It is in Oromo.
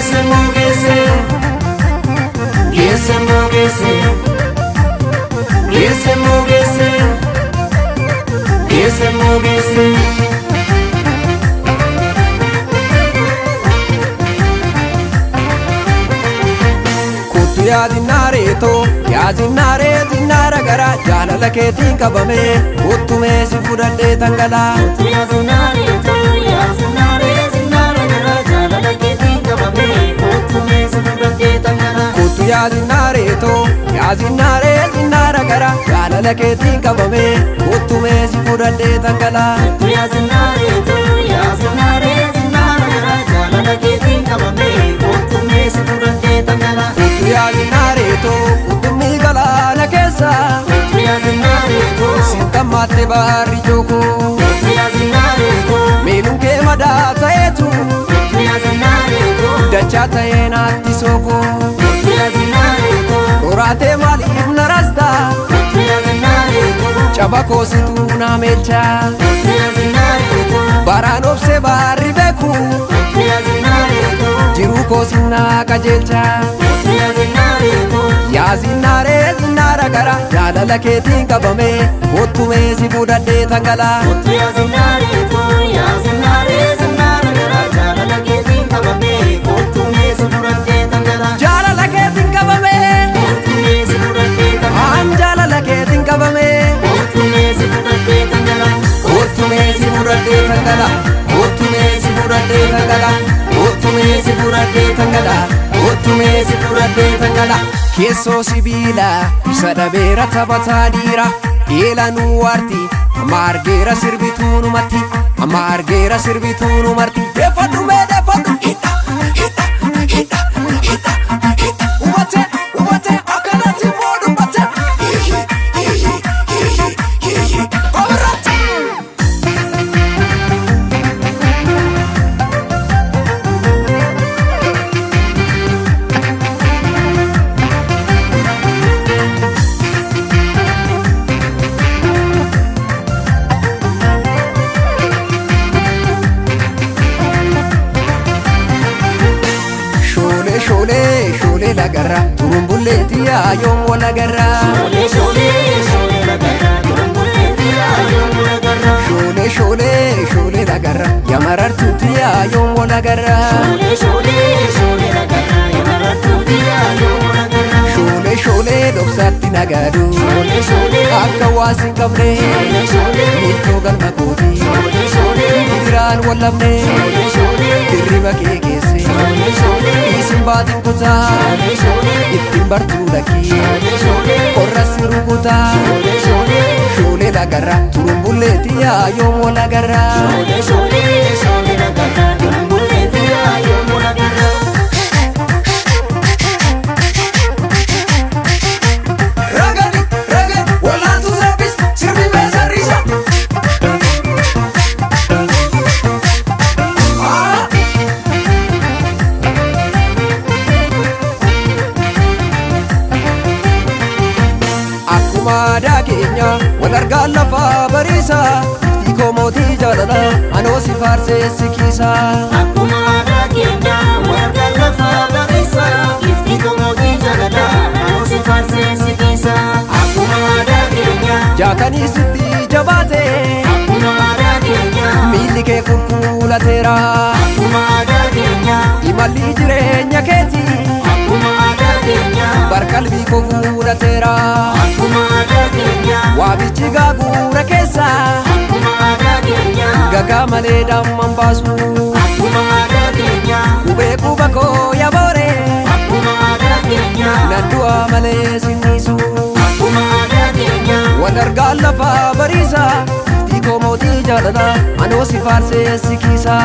Geesse moo geesse, geesse moo geesse, geesse moo geesse, geesse moo geesse. Kottu yaa zinnaareetoo, yaa zinnaaree zinnaara gara, jaalala keetiin qabame kottu mee si fudhadhee tangalaa. Yaa zinaareetu yaa zinaaree zinaara gara, jaalala keetiin qabame kottu mee si fudhadhee tangalaa. Kottu yaa zinnaareetoo, yaa zinnaaree zinnaara gara, jaalala keetiin qabame kottu mee si fudhadhee tangalaa. Yaa zinaareetu yaa zinaaree zinaara gara, jaalala keetiin qabame kottu mee si fudhadhee tangalaa. Kottu yaa zinnaareetoo, qurxummii galaana keessa, Yaa zinaareetu sintammaatte baarri jookoo, yaa zinaareetu miiluun kee madaa ta'eetu yaa zinaareetu dachaa ta'ee naatti sookoo. yaa zinaareetu Qoraatee maaliif na rasta, yaa zinaareetu caba koosituu na meelcha, yaa zinaareetu baraan obsee baarri beeku, yaa zinaareetu jiruu koosinnaa qajeelcha. yaa zinaareetu Yaa zinnaaree zinnaara gara, jaalala keetiin qabame kottu mee si fudhadhee tangalaa. Yaa zinaareetu yaa zinaaree zinaara gara, jaalala keetiin qabame kottu mee si fudhadhee tangalaa. Jaalala keetiin qabame, Kottu mee si fudhadhee tangalaa. aan jaalala keetiin qabame Kottu mee si fudhadhee tangalaa. kottu mee si fudhadhee tangalaa, kottu mee si fudhadhee tangalaa, kottu mee si fudhadhee tangalaa, kottu mee si fudhadhee tangalaa. Keessoo sibiila isa dhabeera taphataa dhiira, eelanuu waarti amma argeera sirbituu numatti, amma argeera sirbituu numarti. Deeffadhu mee deeffadhu, hidha hidha hidha hidha hidha, hubate hubate akkanatti immoo dubbate, hihi hihi hihi hihi qomirratti. Shoolee shoolee shoolee lagarra, turumbulleetti yoom wal agarra? Shoolee shoolee shoolee lagarraa, turumbulleetti yoom wal agarra? Shoolee shoolee shoolee lagarra, yamarartuutti yoom wal agarra? Shoolee shoolee shoolee lagarraa, yamarrattuuti yoom wal agarra? Shoolee shoolee dhoksaatti nagaadu, Shoolee shoolee akka waas hin qabne, shoolee shoolee miiltoo galma kooti, shoolee shoolee gidiraan wallabne, shoolee shoolee dirriba kee keesse, shoolee shoolee isin baatiin kutaa, shoolee shoolee ittiin bartuu lakkii, shoolee shoolee qorra si rukutaa. shoolee shoolee Shoolee lagarra, turumbulleetti yoom wal agarra? shoolee shoolee shoolee lagarraa, turumbulleetti yoom wal agarra? Ragadi ragadi walaantu saffis sirbi meesarriisa. Akkuma aadaa keenya wal argaan lafaa bariisa, iftii koo mootii jaalala anoo si faarsee si kiisa. Akkuma aadaa keenya warra lafaa bariisa, ifti mootii jaalalaa anoo si faarsee si kiisa. Akkuma aadaa keenya Jaatanii sitti jabaate, akkuma aadaa keenya miilli kee qulqullateera, akkuma aadaa keenya imalli jireenya keeti akkuma aadaa keenya barqalbii koo fuudhateera. akkuma aadaa keenya Waamichi gaagura keessa akkuma aadaa keenya gagaa malee damman baasu, akkuma aadaa keenya qubee quba koo yaboore, akkuma aadaa keenya nan du'a malee sinniisu. akkuma aadaa keenya Wal argaan lafaa bariisa, iftii koo mootii jaalala anoo si faarsee si kiisa.